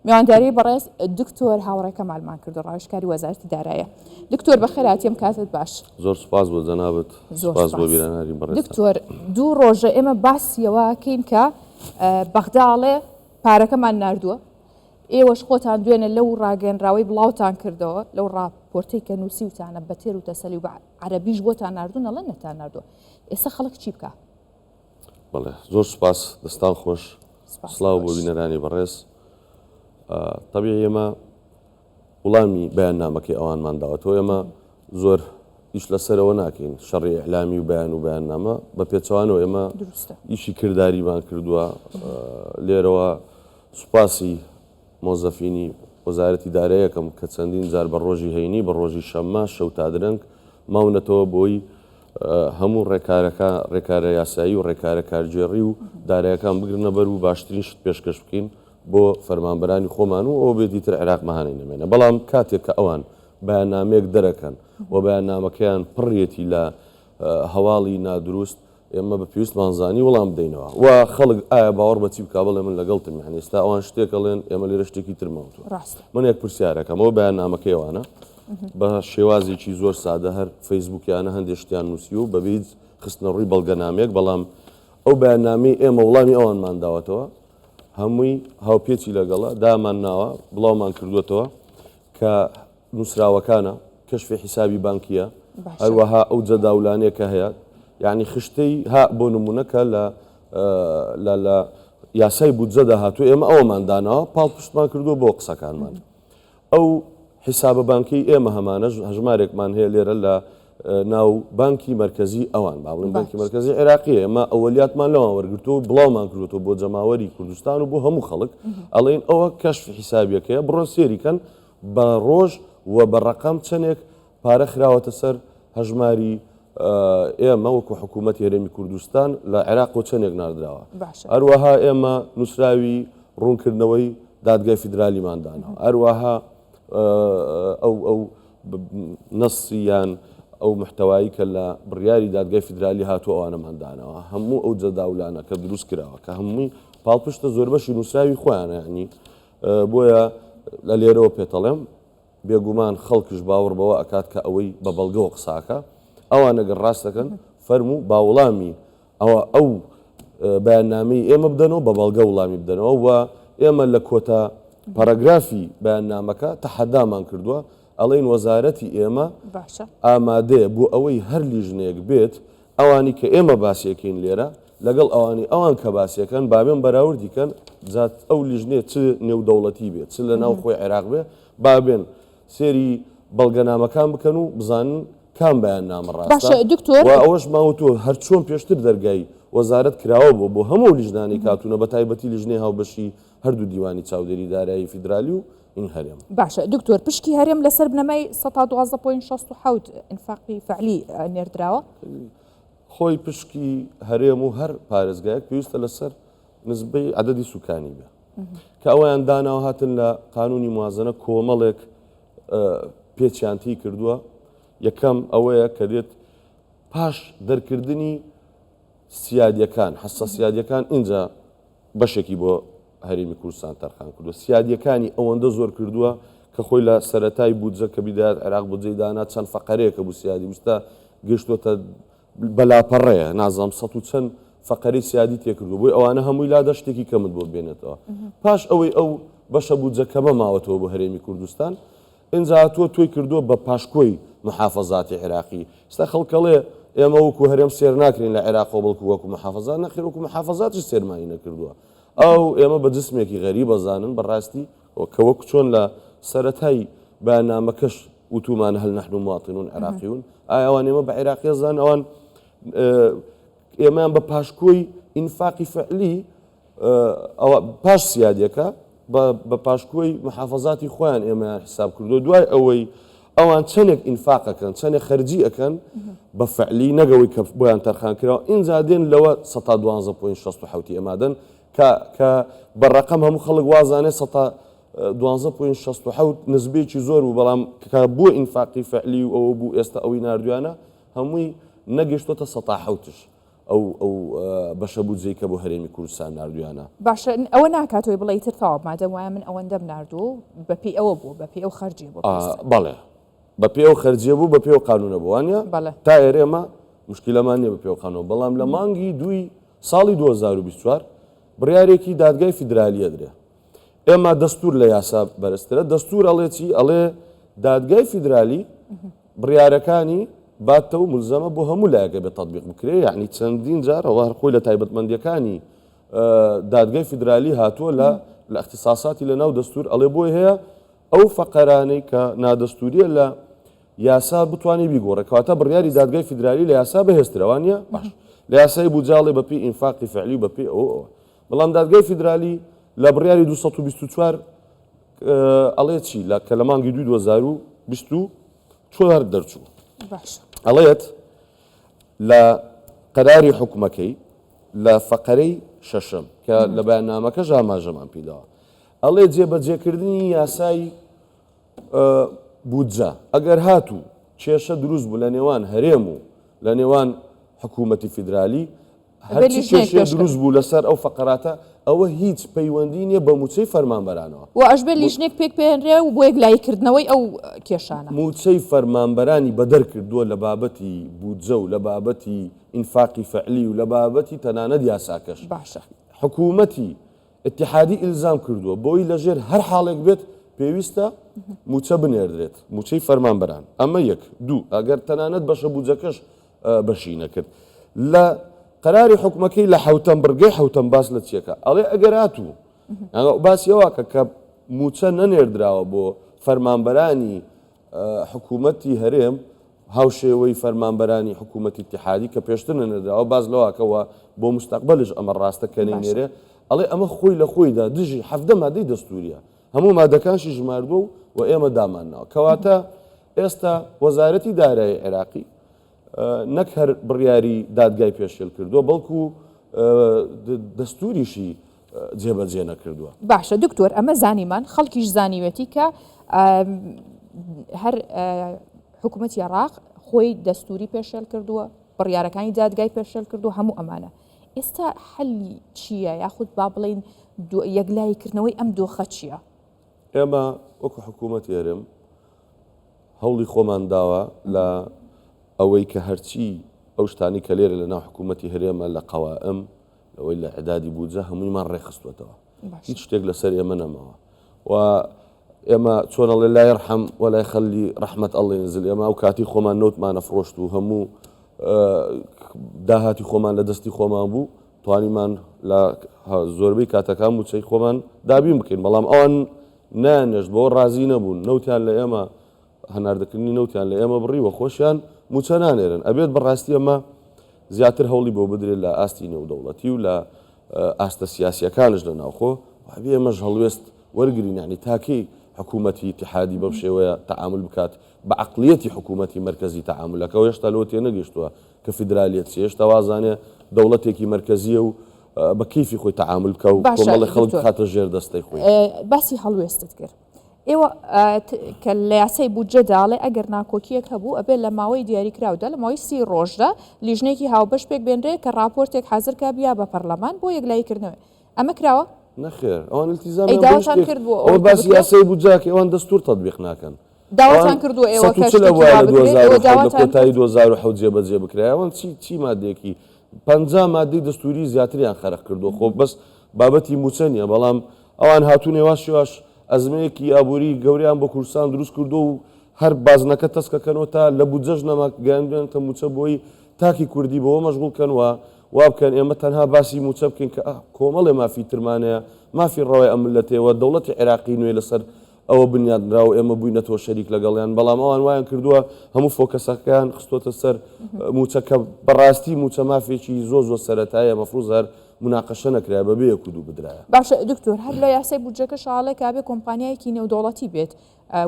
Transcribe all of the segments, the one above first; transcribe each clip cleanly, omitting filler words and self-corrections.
میوانداری بەڕێز دکتۆر هاوڕێ کەمالمان کردو ڕاوێژکاری وەزارەتی دارایە. دکتۆر بەخێرهاتی ئەم کاتت باش. زۆر سوپاس بۆ جەنابت، زۆر سوپاس بۆ سوپاس. بیراناری بەڕێزتان. دکتۆر دوو ڕۆژە ئێمە باسی ئەوە ئەکەین کە بەغدا ئەڵێ پارەکەمان ناردووە، ئێوەش خۆتان دوێنێ لەو ڕاگەیەنراوەی بڵاوتان کردەوە، لەو ڕاپۆرتەی کە نووسیوتانە بە تێر و تەسەلی و بە عەرەبیش بۆتان ناردوون ئەڵێن نەتان ناردووە. ئێستا خەڵک چی بکا؟ بەڵێ زۆر سوپاس دەستان خۆش سڵاو بۆ بینەرانی بەڕێز تەبیعی ئێمە وڵامی بەیاننامەکەی ئەوانمان داوەتەوە ئێمە زۆر ئیش لەسەرەوە ناکەین شەڕی ئیعلامی و بەیان و بەیاننامە بە پێچەوانەوە ئێمە ئیشی کرداریمان کردووە لێرەوە سوپاسی مۆزەفینی وەزارەتی دارایەکەم کە چەندین جار بە ڕۆژی هەینی بە ڕۆژی شەممە شەو تا درەنگ ماونەتەوە بۆی هەموو ڕێکارەکە ڕێکارە یاسایی و ڕێکارە کارگێڕی و دارایەکان بگرنە بەر و باشترین شت پێشکەش بکەین بۆ فەرمانبەرانی خۆمان و ئەوە بێت ئیتر عێراق مەهانەی نەمێنێ بەڵام کاتێک کە ئەوان بەیاننامەیەک دەرەکەن و بەیاننامەکەیان پڕیەتی لە هەواڵی نادروست ئێمە بە پێویستمان زانی وڵام بدەینەوە و خەڵک ئایا باوەڕ بە چی بکا بڵێ من لەگەڵتم یانی ئێستا ئەوان شتێک ئەڵێن ئێمە لێرە شتێکی ترمان وتووە ڕاستە. من یەک پرسیارەکەم ئەوە بەیاننامەکەی ئەوانە بە شێوازێکی زۆر سادە هەر فەیسبووکیانە هەندێک شتیان نووسیوە و بەبێ هیچ خستنەڕووی بەڵگەنامەیەک بەڵام ئەو بەیاننامەی ئێمە وڵامی ئەوانمان داوەتەوە هەمووی هاوپێچی لەگەڵە دامان ناوە بڵاومان کردووەتەوە کە نووسراوەکانە، کەشفی حیسابی بانکییە، هەروەها ئەو جەداولانەیە کە هەیە، یانی خشتەی ها بۆ نموونە کە لە لە لە یاسای بودجەدا هاتووە ئێمە ئەوەمان داناوە پاڵپشتمان کردووە بۆ قسەکانمان. ئەو حیسابە بانکیی ئێمە هەمانە هەژمارێکمان هەیە لێرە لە ناو بانکی مەرکەزی ئەوان با بڵێین بانکی مەرکەزی عێراقیە ئێمە ئەوەلیاتمان لەوان وەرگرتووە و بڵاومان کردووەتەوە بۆ جەماوەری کوردستان و بۆ هەموو خەڵک ئەڵێین ئەوە کەشف حیسابیەکەیە بڕۆن سێری کەن بە ڕۆژ و بە ڕەقەم چەندێک پارە خراوەتە سەر هەژماری ئێمە وەکو حکوومەتی هەرێمی کوردستان لە عێراق و چەندێک ناردراوە هەروەها ئێمە نووسراوی ڕوونکردنەوەی دادگای فیدرالیمان داناوە هەروەها ئەو ئەو نەسی یان ئەو محتەوایی کە لە بڕیاری دادگای فیدرالی هاتووە ئەوانەمان داناوە هەموو ئەو جەداولانە کە دروست کراوە کە هەمووی پاڵپشتە زۆربەشی نووسراوی خۆیانە یعنی بۆیە لە لێرەوە پێتەڵێم بێگومان خەڵکیش باوەڕ بەوە ئەکات کە ئەوەی بە بەڵگەوە قساکە ئەوان ئەگەر ڕاست دەکەن فەرموو با وڵامی ئەوە ئەو بەیاننامەی ئێمە بدەنەوە بە بەڵگە وڵامی بدەنەوە و ئێمە لە کۆتا پەرەگرافی بەیاننامەکە تەحەدامان کردووە ئەڵێین وەزارەتی ئێمە باشە. ئامادەیە بۆ ئەوەی هەر لیژنەیەک بێت ئەوانی کە ئێمە باسیەکەین لێرە لەگەڵ ئەوانی ئەوان کە باسیەکەن بابێن بەراوردی کەن جا ئەو لیژنەیە چ نێودەوڵەتی بێت چ لە ناو خۆی عێراق بێ بابێن سێری بەڵگەنامەکان بکەن و بزانن کام بەیاننامە ڕاستە باشە دکتۆر. و ئەوەشمان وتووە هەر چۆن پێشتر دەرگای وەزارەت کراوە بووە بۆ هەموو ئەو لیژنانەی کە هاتوونە بە تایبەتی لیژنەی هاوبەشی هەردوو دیوانی چاودێری دارایی فیدرالی و ئین هەرێم. باشە دکتۆر پشکی هەرێم لەسەر بنەمای سەتا 12 point 67 ئینفاقی فەعلی نێردراوە؟ خۆی پشکی هەرێم و هەر پارێزگایەک پێویستە لەسەر نسبەی عەدەدی سوکانی بێ کە ئەویان داناوە هاتن لە قانونی موازنە کۆمەڵێک پێچیان تی کردووە یەکەم ئەوەیە کە دێت پاش دەرکردنی سیادیەکان حەسە سیادیەکان ئینجا بەشێکی بۆ هەرێمی کوردستان تەرخان کردووە سیادیەکانی ئەوەندە زۆر کردووە کە خۆی لە سەرەتای بودجە کە بیدایەت عێراق بودجەی دانا چەند فەقەرەیەکە بوو سیادی وستا گەشتۆتە بە لاپەڕەیە نازانم سەد و چەند فەقەرەی سیادی تێکردووە بۆی ئەوانە هەمووی لادا شتێکی کەمت بۆ بێنێتەوە پاش ئەوەی ئەو بەشە بودجە کەمە ماوەتەوە بۆ هەرێمی کوردستان ئینجا هاتووە تۆی کردووە بە پاشکۆی محافەزاتی عێراقی ئێستا خەڵکەڵێ ئێمە وەکو هەرێم سێر ناکرین لە عێراقەوە بەڵکو وەکو محافەزات نەخێر وەکو محافەزاتیش سێرمانی نەکردووە ئەو ئێمە بە جسمێکی غەریب ئەزانن بەڕاستی کە وەک چۆن لە سەرەتای بەیاننامەکەش وتومانە هل نحن مواطنون عراقیون ئایا ئەوان ئێمە بە عێراقی ئەزانن ئەوان ئێمەیان بە پاشکۆی ئینفاقی فعلی ئەوە پاش سیادیەکە بە پاشکۆی محافەزاتی خۆیان ئێمەیان حساب کردو دوای ئەوەی ئەوان چەندێک ئینفاقەکەن چەندێک خەرجی ئەەکەن بە فعلی نەگەوەی کە بۆیان تەرخان کراوە ئینجا دێن لەوە سەتا دوانزە point شەست و حەوتی ئەمادەن کە کە بە ڕەقەم هەموو خەڵک وازانێ سەتا دوانزە point 67 نسبەیەکی زۆر بوو بەڵام کە بۆ ئینفاقی فعلی و ئەوە بوو ئێستا ئەوەی ناردویانە هەمووی نەگەشتۆتە سەتا حەوتش. ئەو ئەو بەشە بودجەی کە بۆ هەرێمی کوردستان ناردویانە. باشە ئەوە ناکات تۆی بڵێی تر تەواو مادەم وایە من ئەوەندەم ناردووە و بەپێی ئەوە بووە بەپێی ئەو خەرجیە بووە پێویستە. بەڵێ بەپێی ئەو خەرجیە بوو بەپێی ئەو قانونە بوو وانیە؟ بەڵێ. تا ئێرە ئێمە موشکیلەمان نیە بەپێی ئەو قانونە بەڵام لە مانگی دووی ساڵی 2024 بڕیارێکی دادگای فیدرالی ئەدرێ ئێمە دەستور لە یاسا بەرزترە دەستور ئەڵێ چی ئەڵێ دادگای فیدرالی بڕیارەکانی باتە و ملزەمە بۆ هەموو لایەکە بێ تطبیق بکرێ یعنی چەندین جار ئەوە هەر خۆی لە تایبەتمەندیەکانی دادگای فیدرالی هاتووە لە لە اختصاصاتی لە ناو دەستور ئەڵێ بۆی هەیە ئەو فەقەرانەی کە نادەستوریە لە یاسا بتوانێ بیگۆڕێ کەواتە بڕیاری دادگای فیدرالی لە یاسا بەهێزترە وانە باش لە یاسای بودجاڵێ بەپێی ئینفاقی فعلی و بەپێی ئەوە ئەوە بەڵام دادگای فیدرالی لە بڕیاری 224 ئەڵێ چی لە کە لە مانگی دوی 2024 دەرچوو ئەڵێت لە قەراری حکومەکەی لە فەقەرەی شەشەم کە لە بەیاننامەکەش ئاماژەمان پیداوە ئەڵێ جێبەجێکردنی یاسای بودجە ئەگەر هاتوو کێشە دروست بوو لە نێوان هەرێم و لە نێوان حکوومەتی فیدرالی هەرچی کێشەیە دروست بوو لەسەر ئەو فەقەراتە ئەوە هیچ پەیوەندی نییە بە مووچەی فەرمانبەرانەوە. و ئەشبێ لیژنەیەک پێک بهێنرێ و بۆ یەکلایی کردنەوەی ئەو کێشانە. مووچەی فەرمانبەرانی بەدەر کردووە لە بابەتی بودجە و لە بابەتی ئینفاقی فعلی و لە بابەتی تەنانەت یاساکەش. باشە. حکوومەتی ئیتیحادی ئیلزام کردووە بۆی لەژێر هەر حاڵێک بێت پێویستە مووچە بنێردرێت، مووچەی فەرمانبەران. ئەمە یەک. دوو، ئەگەر تەنانەت بەشە بودجەکەش بەشی نەکرد. لە قەراری حکومەکەی لە حەوتەم بڕگەی حەوتەم باس لە چیەکە ئەڵێ ئەگەر هاتوو باسی ئەوە کە کە مووچە نەنێردراوە بۆ فەرمانبەرانی حکوومەتی هەرێم هاوشێوەی فەرمانبەرانی حکوومەتی اتحادی کە پێشتر نەنێردراوە باس لەوەکەوە بۆ مستەقبەلش ئەمە ڕاستە کە نەینێرێ ئەڵێ ئەمە خۆی لە خۆیدا دژی 17 مادەی دەستوریە هەموو مادەکانشی ژماردووە و و ئێمە دامانناوە. کەواتە ئێستا وەزارەتی دارایی عێراقی نەک هەر بڕیاری دادگای پێشێل کردووە، بەڵکو دەستوریشی جێبەجێ نەکردووە. باشە دکتۆر ئەمە زانیمان خەڵکیش زانیوێتی کە هەر حکوومەتی عێراق خۆی دەستوری پێشێل کردووە بڕیارەکانی دادگای پێشێل کردو هەموو ئەمانە ئێستا حەلی چییە یاخود با بڵێین یەکلایی کردنەوەی ئەم دۆخە چییە؟ ئێمە وەکو حکوومەتی هەرێم هەوڵی خۆمان داوە لە ئەوەی کە هەرچی ئەو شتانی کە لێرە لە ناو حکوومەتی هەرێمە لە قەوائم لەوەی لە عدادی بودجە هەموویمان ڕێکخستووەتەوە هیچ شتێک لەسەر ئێمە نەماوە و ئێمە چۆن ئەڵێ لا يرحم ولا يخلي رحمة الله ينزل ئێمە ئەو کاتی خۆمان نەوتمانە فرۆشت و هەموو داهاتی خۆمان لە دەستی خۆمان بوو توانیمان لە زۆربەی کاتەکان موچەی خۆمان دابین بکەین بەڵام ئەوان نانێشت بەوە ڕازی نەبوون نەوتیان لە ئێمە هەناردەکردنی نەوتیان لە ئێمە بڕی و خۆشیان موچە نانێرن ئەبێت بەڕاستی ئەمە زیاتر هەوڵی بۆ بدرێت لە ئاستی نێودەوڵەتی و لە ئاستە سیاسیەکانش لە ناوخۆ وابێ ئێمەش هەڵوێست وەرگرین یانی تا کەی حکوومەتی ئیتیحادی بەم شێوەیە تەعامول بکات بە عەقڵیەتی حکوومەتی مەرکەزی تەعامول ئەکا و هێشتا لەوە تێنەگەیشتووە کە فیدرالیەت چیە هێشتا وازانێ دەوڵەتێکی مەرکەزیە و بە کەیفی خۆی تەعامول بکا و باشە کۆمەڵی خەڵک دکتۆر بخاتە ژێر دەستەی خۆی. باسی هەڵوێستت کرد ئێوە کە لە یاسای بودجەدا ئەڵێ ئەگەر ناکۆکییەک هەبوو ئەبێ لە ماوەی دیاریکراودا لە ماوەی سی ڕۆژدا لیژنەیەکی هاوبەش پێک بێنرێ کە ڕاپۆرتێک حازر کا بیا بە پەرلەمان بۆ یەکلاییکردنەوەی ئەمە کراوە؟ نەخێر ئەوان ئەی التیزامیان بە هیچ داواتان شتێک کرد بۆ ئەوە ئەوەی کە باسی بکرێ؟ یاسای بودجە ئەکەی ئەوان دەستوور تەتبیق ناکەن داواتان ئەوان کردووە ئێوە کە 140 شتێکی ئەبوایە وا لە بکرێ؟ ئێوە 2007 لە داواتان کۆتایی کرد؟ 2007 جێبەجێ بکرایە ئەوان چی چی مادەیەکی 50 مادەی دەستووری زیاتریان خەرق کردووە خۆ بەس بابەتی مووچە نییە بەڵام ئەوان هاتوون هێواش هێواش ئەزمەیەکی ئابووری گەورەیان بۆ کوردستان دروست کردووە و هەر بازنەکە تەسکەکەنەوە تا لە بودجەش نەما گەیاندویانەتە مووچە بۆی تاکی کوردی بەوە مەشغوڵ کەن و وا بکەن ئێمە تەنها باسی مووچە بکەین کە کۆمەڵێ مافی ترمان هەیە مافی ڕەوای ئەم مللەتەیە و دەوڵەتی عێراقی نوێ لەسەر ئەوە بنیاتنرا و ئێمە بووینەتەوە شەریک لەگەڵیان بەڵام ئەوان وایان کردووە هەموو فۆکەسەکەیان خستۆتە سەر مووچە کە بەڕاستی مووچە مافێکی زۆر زۆر سەرەتایە مەفروز هەر موناقەشە نەکرایە بەبێ یەک و دوو بدرایە. باشە دکتۆر هەر لە یاسای بودجەکەش ئاڵێ کە ئەبێ کۆمپانیایەکی نێودەوڵەتی بێت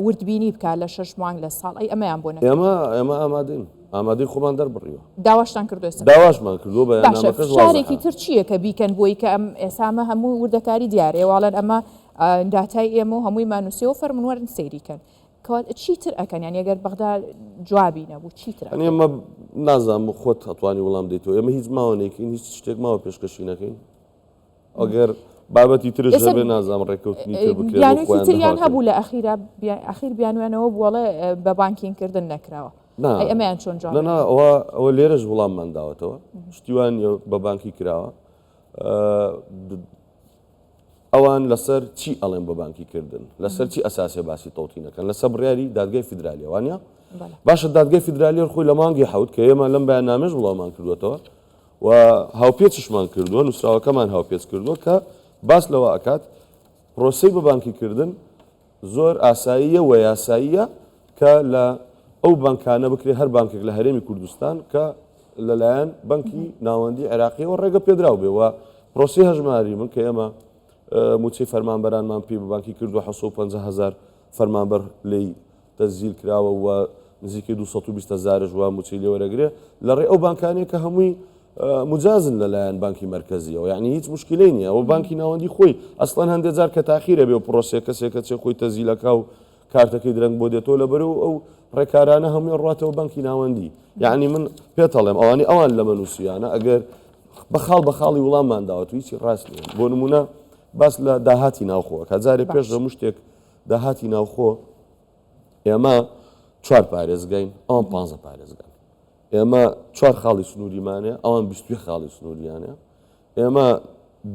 وردبینی بکا لە شەش مانگ لە ساڵ ئەی ئەمەیان بۆ نەکردووە؟ ئێمە ئێمە ئامادەین ئامادەی خۆمان دەربڕیوە. داواشتان کردووە ئێستا؟ داواشمان کردووە باشە بەیاننامەکەش فشارێکی وازحە. تر چییە کە بیکەن بۆی کە ئەم ئێستا ئەمە هەموو وردەکاری دیارە ئێوە ئەڵێن ئەمە داتای ئێمە و هەموویمان نووسیوە فەرموون وەرن سەیری کەن. چیتر ئەکەن یانی ئەگەر بەغدا جوابی نەبوو چیتر ئەکەن؟ ئێمە نازانم خۆت ئەتوانی وڵام دەیتەوە ئێمە هیچ ماوە نەیکەین هیچ شتێک ماوە پێشکەشی نەکەین ئەگەر بابەتی ترش هەبێ نازانم ڕێککەوتنی تر بکرێت بیانوویەکی تریان هەبوو لە ئەخیرا ئەخیر بیانویانەوە بووەڵێ بە بانکین کردن نەکراوە ئەی ئەمەیان چۆن جواب نا ئەوە ئەوە لێرەش وڵاممان داوەتەوە شتیوان بە بانکی کراوە ئەوان لەسەر چی ئەڵێن بە بانکی کردن؟ لەسەر چی ئەساسێ باسی تەوتین ئەکەن؟ لەسەر بڕیاری دادگای فیدرالیە وانە؟ باشە دادگای فیدرالیە خۆی لە مانگی حەوت کە ئێمە لەم بەیاننامەش بڵاومان کردووەتەوە و هاوپێچشمان کردووە نووسراوەکەمان هاوپێچ کردووە کە باس لەوە ئەکات پرۆسەی بە بانکی کردن زۆر ئاساییە و یاساییە کە لە ئەو بانکانە بکرێت هەر بانکێک لە هەرێمی کوردستان کە لەلایەن بانکی ناوەندی عێراقیەوە ڕێگە پێدراو بێ و پرۆسەی هەژماری من کە ئێمە موچەی فەرمانبەرانمان پێ بە بانکی کردو 750 هزار فەرمانبەر لێی تەسجیل کراوە و نزیکەی 220 هزارش وا موچەی لێوەرەگرێ لە ڕێ ئەو بانکانەیە کە هەمووی مجازن لەلایەن بانکی مەرکەزیەوە یعنی هیچ مشکلەی نییە ئەوە بانکی ناوەندی خۆی ئەسڵەن هەندێک جار کە تاخیرە بێ و پرۆسێ کەسێک کەچێ خۆی تەزیلەکە و کارتەکەی درەنگ بۆ دێتەوە لەبەرو ئەو ڕێکارانە هەمووی ڕاتەوە بانکی ناوەندی یعنی من پێتەڵێم ئەوانی ئەوان لەمە نووسیانە ئەگەر بە خاڵ بە خاڵی وڵاممان داوەت هیچی ڕاست نیە بۆ نمونە باس لە داهاتی ناوخۆ کە جارێ پێش هەموو شتێک داهاتی ناوخۆ ئێمە چوار پارێزگاین ئەوان پ پارێزگان ئێمە چوار خاڵی سنووریمانە ئەوان 21 خاڵی سنووریانە ئێمە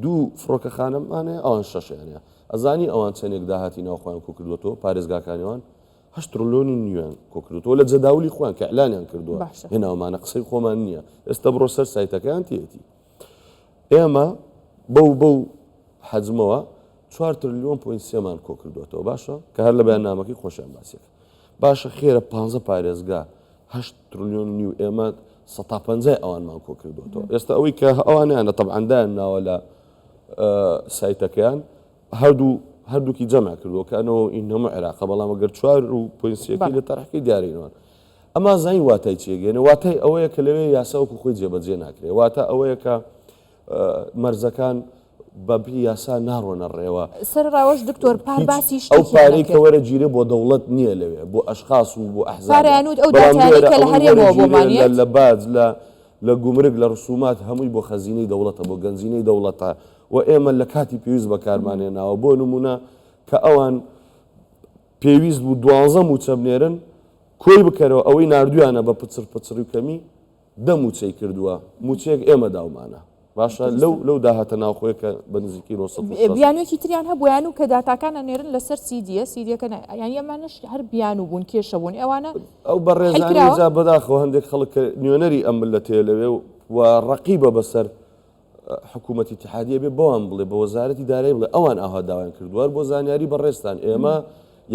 دوو فڕۆکەخانەمانەیە ئەوان شەشیانە ئەزانی ئەوان چەندێک داهاتی ناوخۆیان کۆکردوەوە پارێزگاکانیوان هەشت ترلیۆنی نیویان کۆکردوەوە لە جەداولی خۆیان کە ئیعلانیان کردووە باشە. هێناومانە قسەی خۆمان نییە ئێستا بڕۆ سەر سایتەکەیان تێتی ئێمە بەو بەو حەجمەوە چوار ترلیۆن point سێمان کۆکردوەتەوە باشە کە هەر لە بەیاننامەکەی خۆشیان باسێک باشە خێرە پ پارێزگا هەشت ترلیۆن نیو ئێمە سەتا پەنجای ئەوانمان کۆکردوەتەوە ئێستا ئەوەی کە ئەوانیانە تەبعەندایان ناوە لە سایتەکەیان هەردوو هەردووکی جەمع کردووە کە ئەنەوە ئین هەموو عێراقە بەڵام ئەگەر چوار و point سێکەی لە تەرحەکەی دیارینەوە ئەما زانین واتای چیەگەێنە واتای ئەوەیە کە لەوێ یاسا وەکو خۆی جێبەجێ ناکرێ واتە ئەوەیە کە مەرزەکان بە پێی یاسا ناڕۆنە ڕێوە. سەرەڕاوەش دکتۆر پار باسی ئەو شتێکیان پارەی کە نەکرد. وەرە گیرێ بۆ دەوڵەت نییە لەوێ بۆ ئەشخاص و بۆ ئەحزابە پارەیان وت ئەو بەڵام داتایانەی لێرە کە لە ئەوەی وەرە هەرێمەوە گیرێ بۆمان لە یەت. لە باج لە لە گومرگ لە ڕسومات هەمووی بۆ خەزینەی دەوڵەتە بۆ گەنجینەی دەوڵەتە و ئێمە لە کاتی پێویست بەکارمان هێناوە بۆ نموونە کە ئەوان پێویست بوو دوانزە مووچە بنێرن کۆی بکەرەوە ئەوەی ناردویانە بە پچڕ پچڕی و کەمی دە مووچەی کردووە مووچەیەک ئێمە داومانە باشە لەو لەو داهاتە ناوخۆیە کە بە نزیکەی 960 بیانوویەکی تریان هەبوو یان و کە داتاکان ئەنێرن لەسەر سیدیە سیدیەکە یانی ئەمانەش هەر بیانوو بوون کێشە بوون ئەوانە ئەو بەڕێزانی جا بەداخەوە هەندێک خەڵک کە نوێنەری ئەم ملەتەیە لەوێ و ڕەقیبە بەسەر حکوومەتی ئیتیحادی ئەبێ بەوان بڵێ بە وەزارەتی دارایی بڵێ ئەوان ئاوا داوایان کردووە هەر بۆ زانیاری بەڕێزتان ئێمە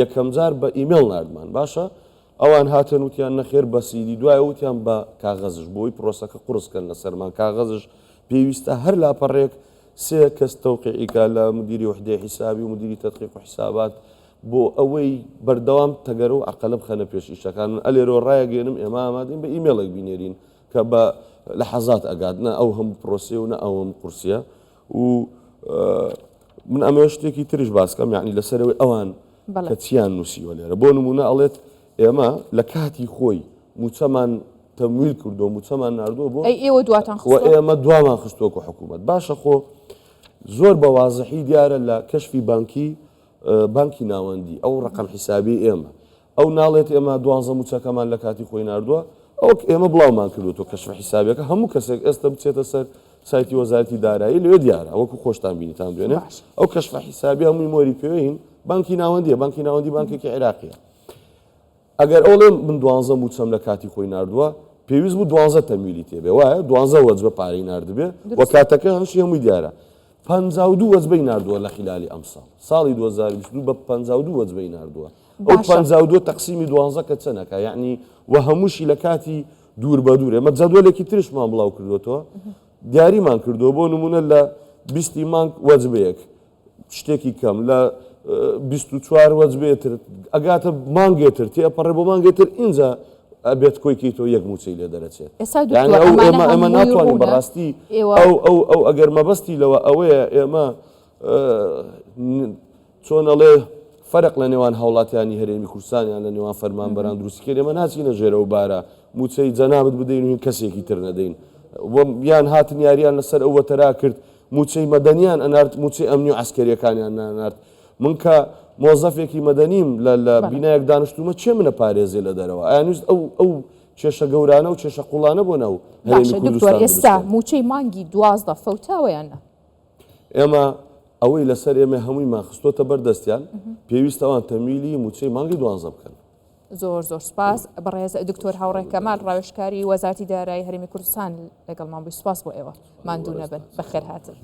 یەکەمجار بە ئیمێڵ ناردمان باشە ئەوان هاتن وتیان نەخێر بە سیدی دوای وتیان بە کاغەزش بۆی پرۆسەکە قورس کەن لەسەرمان کاغەزش پێویستە هەر لاپەڕێک سێ کەس تەوقیعی کا لە مدیری وحدەی حیسابی و مدیری تدقیق و حیسابات بۆ ئەوەی بەردەوام تەگەرە و عەقەلە بخەنە پێش ئیشەکان من ئەلێرەوە ڕایەگەێنم ئێمە ئامادەین بە ئیمێڵێک بینێرین کە بە لەحەزات ئەگات نە ئەو هەموو پرۆسەیە و نە ئەو هەموو قورسیە و من ئەمەوێت شتێکی تریش باس کەم یعنی لەسەرەوەی ئەوان کە چیان نووسیوە لێرە بۆ نمونە ئەڵێت ئێمە لە کاتی خۆی موچەمان تەمویل کردو موچەمان نردووە بۆ ئەی ئێوە دواتان و ئێمە دوامان خستووەکو حکوومەت باشە خۆ زۆر بە وازحی دیارە لە کەشفی بانکی بانکی ناوەندی ئەو ڕقم حیسابی ئێمە ئەو ناڵێت ئێمە دوانزە موچەکەمان لە کاتی خۆی ناردووە، ئەوە ئێمە بڵاومان کردووەتەوە کەشفە حیسابیەکە هەموو کەسێک ئێستا بچێتە سەر سایتی وەزارەتی دارایی لەوێ دیارە وەکو خۆشتان بینیتان دوێنێ ئەو کەشفە حیسابی هەمووی مۆری پێوەین بانکی ناوەندیە بانکی ناوەندی بانکێکی عێراقیە ئەگەر ئەوڵێ من دوانزە موچەم لە کاتی خۆی ناردووە پێویست بوو دوانزە تەمویلی تێبێ وایە دوانزە وەجبە پارەی ناردبێ و کاتەکە هەمشی هەمووی دیارە 52 وەجبەی ناردووە لە خلالی ئەمساڵ ساڵی 2022 بە 52 وەجبەی ناردووە ئەو باشە. 52 تەقسیمی دوانزە کە چەنەکە یەعنی وە هەمووشی لە کاتی دوور بە دوور ئێمە جەدوەلێکی ترشمان بڵاو کردوەتەوە دیاریمان کردووە بۆ نمونە لە بیستی مانگ وەجبەیەک شتێکی کەم لە 24 وەجبەیە تر ئەگاتە مانگێ تر تێپەڕێ بۆ مانگێ تر ئینجا ئەبێت کۆی کەیتەوە یەک موچەی لێ دەرەچێت ئێستا یعنی دکتۆر ئەو ئەمانە ئێمە ئێمە هەمووی ناتوانین ڕوونە بەڕاستی ئێوە ئەو ئەو ئەو ئەگەر مەبەستی لەوە ئەوەیە ئێمە چۆن ئەڵێ. فەرق لە نێوان هاوڵاتیانی هەرێمی کوردستان یان لە نێوان فەرمانبەران دروستی کەین، ئێمە ناچینە ژێر ئەو بارە مووچەی جەنابت بدەین و هین کەسێکی تر نەدەین. یان هاتن یاریان لەسەر ئەو وەتەرا کرد مووچەی مەدەنیان ئەنارد مووچەی ئەمنی و عەسکەریەکانیان نانارد. من کە مۆزەفێکی مەدەنیم لە لە بینایەک دانیشتوومە کێ منە پارێزێ لە دەرەوە؟ ئەیانویست ئەو ئەو کێشە گەورانە و کێشە قوڵانە بۆ ناو هەرێمی باشە دکتۆر کوردستان دروست ئێستا بکەن. مووچەی مانگی 12 فەوتاوە یان نا؟ ئێمە ئەوەی لەسەر ئێمە هەموویمان خستۆتە بەر دەستیان، پێویستە ئەوان تەمویلی مووچەی مانگی دوانزە بکەن. زۆر زۆر سوپاس بەڕێز دکتۆر هاوڕێ کەمال ڕاوێژکاری وەزارەتی دارایی هەرێمی کوردستان لەگەڵمان بووی سوپاس بۆ ئێوە ماندوو نەبن بەخێرهاتن.